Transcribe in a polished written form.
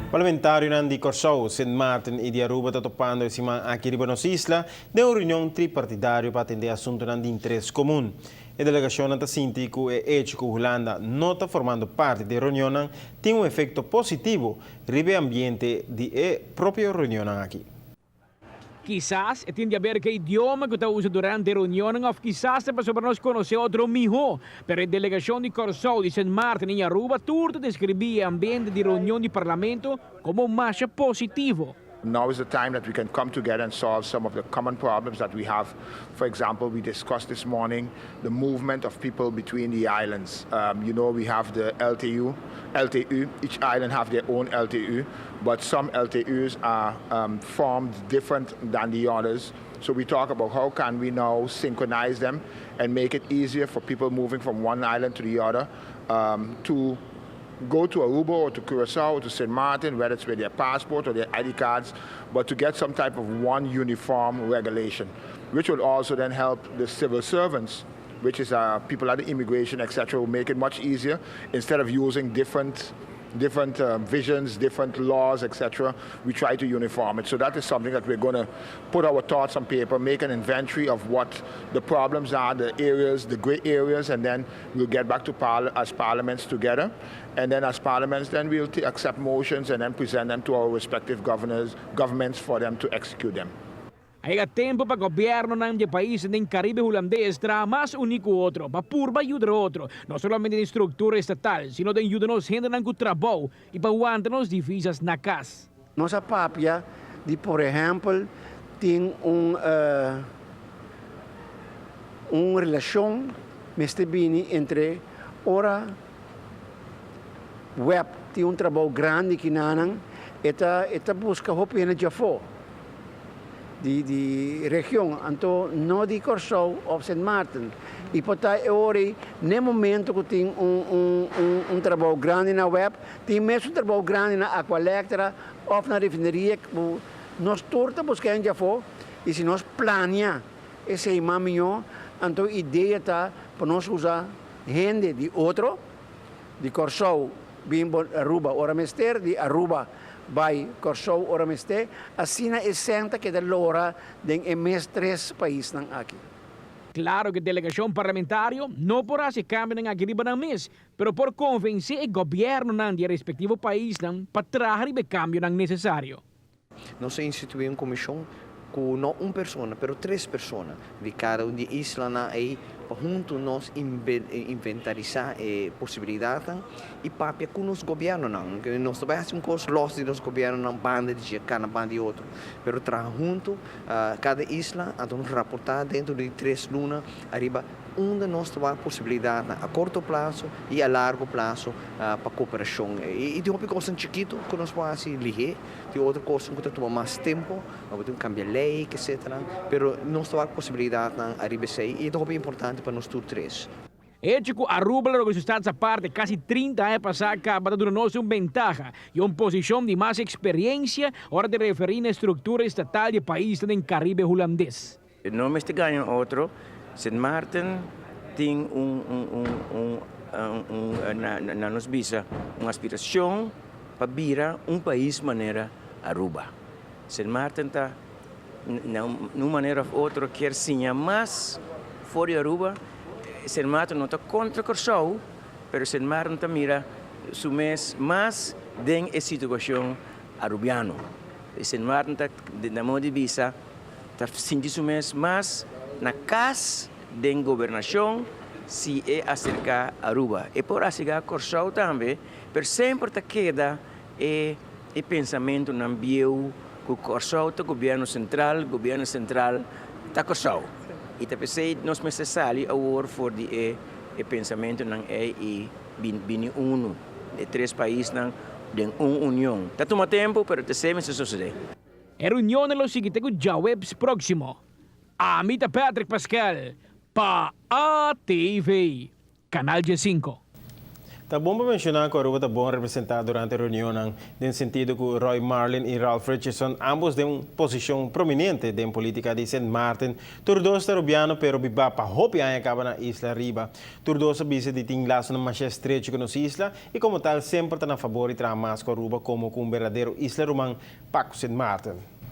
Parlamentarionan di Kòrsou, Sint Maarten i di Aruba ta topando e siman aki riba nos isla den un reunion tripartidario pa atendé asuntunan di interes komun. E delegashonnan ta sinti ku e echo ku Hulanda no ta formando parti di e reunionnan tin un efekto positivo riba e ambiente di e propio reunionnan aki. Kisas e tin di aber ku e idioma ku ta usa durante e reunionnan òf kisas ta pasobra nos konosé otro mihó. Pero e delegashon di Kòrsou, di Sint Maarten i Aruba tur ta deskribí e ambiente di reunion di parlamento komo masha positivo. Now is the time that we can come together and solve some of the common problems that we have. For example, we discussed this morning the movement of people between the islands. You know we have the LTU, LTU, each island have their own LTU, but some LTU's are formed different than the others. So we talk about how can we now synchronize them and make it easier for people moving from one island to the other to go to Aruba or to Curacao or to St. Martin, whether it's with their passport or their ID cards, but to get some type of one uniform regulation, which will also then help the civil servants, which is uh, people at the immigration, etc., will make it much easier instead of using different different uh, visions, different laws, etc. We try to uniform it. So that is something that we're going to put our thoughts on paper, make an inventory of what the problems are, the areas, the gray areas, and then we'll get back to par as parliaments together. And then as parliaments, then we'll accept motions and then present them to our respective governors, governments for them to execute them. A yega tempu pa gobièrnunan di e paisnan den Karibe Hulandes traha mas uní ku otro pa purba yuda otro, no solamente den struktura estatal, sino den yuda nos hendenan ku trabou i pa wanta nos divisas na kas. Nos a papia di por ehèmpel tin un un relashon mester bini entre ora web tin un trabou grandi kinanan e ta e ta buska hopi hende djafó di di region anto no di Kòrsou òf Sint Maarten i por ta e ora ei n'e momento ku tin un un un un trabou grandi na web tin mes un trabou grandi na Aqualectra òf na refineria ku nos tur ta buska hende djafó i si nos plania esei mas mihó anto idea ta pa nos usa hende di otro di Kòrsou bin Aruba ora mester di Aruba bai Kòrsou ora mester, asina e sèn ta keda lora den e mes tres paisnan aki. Klaro ku e delegashon parlamentario no por hasi e kambionan aki riba nan mes, pero por konvensé e gobièrnunan di e respektivo paisnan pa traha riba e kambionan nesesario. Nos a instituí un komishon ku no un persona, pero tres persona di kada un di e islanan ei pa huntu nos inventarisá e posibilidatnan i papia ku nos gobièrnunan. Nos ta bai hasi un kos lòs di nos gobièrnunan banda di dje, kana banda di otro, pero traha huntu kada isla anto nos raportá dentro di tres luna ariba Unda nos ta wak posibilidatnan a korto plaso i a largo plaso pa koperashon. I tin hopi kosnan chikitu ku nos por hasi lihé, tin otro kosnan ku ta tuma mas tempu, bo tin ku kambia lei, etsetera. Pero nos ta wak posibilidatnan ariba esei i e ta hopi importante pa nos tur tres. Hecho ku Aruba logra su status aparte kasi 30 aña pasá kaba ta duna nos un bentaha i un posishon di mas eksperiensia ora ta referí na e struktura estatal di e paisnan den Karibe Hulandes. No mester gaña otro, Sint Maarten tin un un un na nos bisa un aspiracion pa bira un pais manera Aruba. Sint Maarten ta na un manera of otro kier siña mas for di Aruba. Sint Maarten no ta contra Corsou, pero Sint Maarten ta mira su mes mas den e situacion Arubiano. Sint Maarten ta na modo di bisa ta sinti su mes mas na kas den gobernashon si e aserká Aruba. E por aserká Kòrsou tambe, pero semper ta keda e e pensamentunan bieu ku Kòrsou ta gobièrnu sentral, gobièrnu sentral ta Kòrsou. I ta p'esei nos mester sali awor for di e e pensamentunan ei i bin bini unu, e tres paisnan den un union. Ta tuma tempu, pero ta esei mester sosodé. E reunionnan lo sigui te ku djaweps próksimo. Ami ta Patrick Paskel pa ATV, Kanal 15. Ta bon pa menciona cu Aruba ta bon representa durante e reunionnan, den sentido cu Roy Marlin y Ralph Richardson, ambos den un posicion prominente den politica di Sint Maarten, tur dos ta Arubiano pero biba pa hopi aña caba na isla riba. Tur dos a bisa di tin lasonan masha estrecho cu nos isla y como tal semper ta na fabor di traha mas cu Aruba como cu un berdadero isla ruman pa cu Sint Maarten.